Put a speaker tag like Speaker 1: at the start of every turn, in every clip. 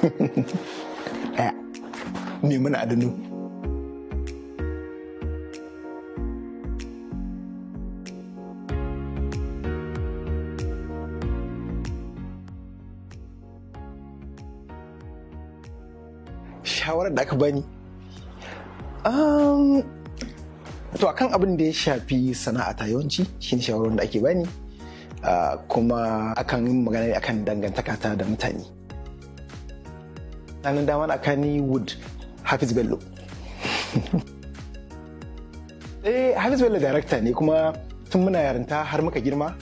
Speaker 1: Ɗaya, Maimuna Adanu. Shawarar da aka bani, to, akan abin da ya shafi sana'ata, yawanci shine shawarar da ake bani, kuma akan yi magana ne akan dangantaka ta da mutane. Hannun dama na Kannywood, Hafiz Bello. Eh, Hafiz Bello director ne, kuma tun muna yarinta har muka girma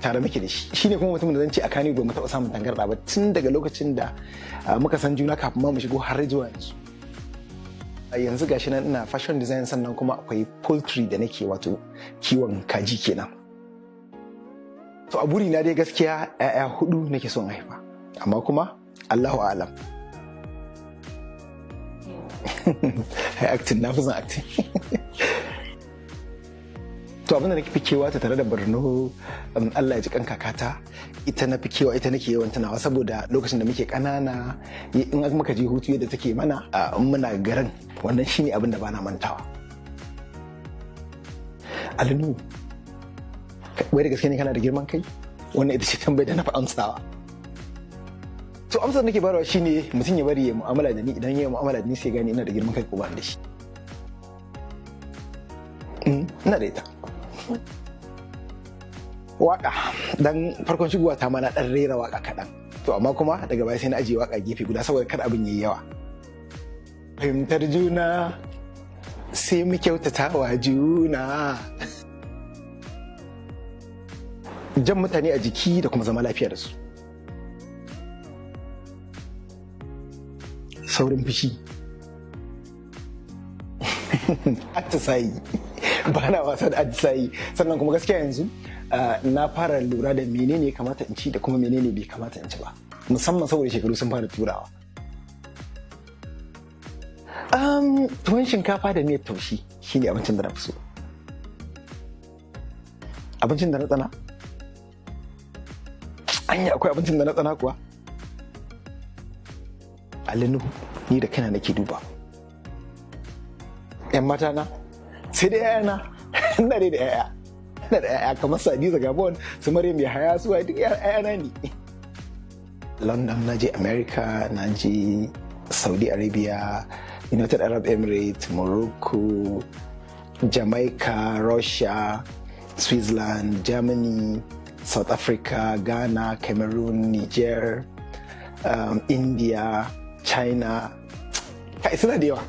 Speaker 1: tare muke da shi. Shine kuma mutumin da zan ce a Kannywood ba mu taɓa samun tangarɗa ba, tun daga lokacin da muka san juna kafin ma mu shigo har zuwa yanzu. Yanzu gashi nan ina fashion design, sannan kuma akwai poultry da nake, wato kiwon kaji kenan. To, a buri na dai gaskiya 'ya'ya hudu nake son haifa, amma kuma Allahu alam. Acting, na fi son acting. To, abin da nake fi kewa ta tare da Borno, Allah ya ji kan kakata, ita na fi kewa, ita nake yawan tunawa, saboda lokacin da muke kanana, in muka je hutu, yadda take mana in muna garin. Wannan shine abin da bana mantawa. Alinu, wai da gaske ne kana da girman kai? Wannan ita ce tambayar da na fi amsawa. To, amsar nake bayarwa shine mutum ya bari ya mu'amala da ni. Idan ya mu'amala da ni, sai gane ina da girman kai ko ba da shi. Ina da ita. Waka, dan farkon shigowa ta ma na dan rera waka kaɗan. To, amma kuma daga baya sai na ajiye waka gefe guda saboda kar abin yayi yawa. Fahimtar juna, sai mu kyautata wa juna, jan mutane a jiki da kuma zama lafiya da su. Saurin fushi, atisayi, ba na wasa da atisayi. Sannan kuma gaskiya yanzu na fara lura da menene kamata in ci da kuma menene bai kamata in ci ba, musamman saboda shekaru sun fara turawa. Tuwon shinkafa da miyar taushi shine abincin da na fi so. Abincin da na tsana? Anya akwai abincin da na tsana kuwa? Alinu, ni da kaina nake duba yan mata na, sai dai yayana. Ina dai da yaya, ina da yaya kamar Sadiza Gabon, su Maryam Yahaya, su duk yayana ne. London na je, America na je, Saudi Arabia, United Arab Emirates, Morocco, Jamaica, Russia, Switzerland, Germany, South Africa, Ghana, Cameroon, Niger, India, China. Kai, suna da yawa.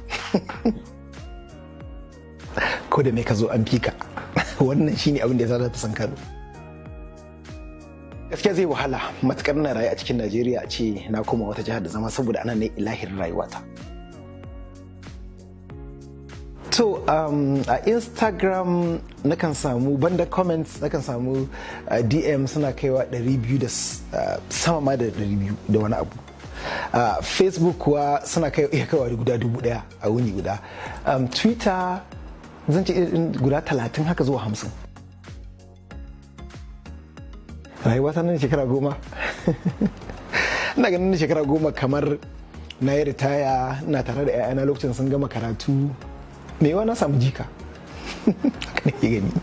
Speaker 1: Ko da me ka zo, an fika. Wannan shine abin da ya sa fi son Kano. Gaskiya zai wahala matukar na rayu a cikin Najeriya a ce na koma wata jihar da zama, saboda ana ne ilahirin rayuwata. To, a Instagram nakan samu, banda comments, nakan samu DM suna kaiwa 200 da sama ma da 200 da wani abu. Facebook kuwa suna kai iya kaiwa guda 1000 a wuni guda. Twitter zan ce guda 30 haka zuwa 50. Rayuwa ta nan shekara 10, ina ganin shekara 10 kamar na yi ritaya, ina tare da 'ya'yana lokacin sun gama karatu, mai na samu jika, haka nake gani.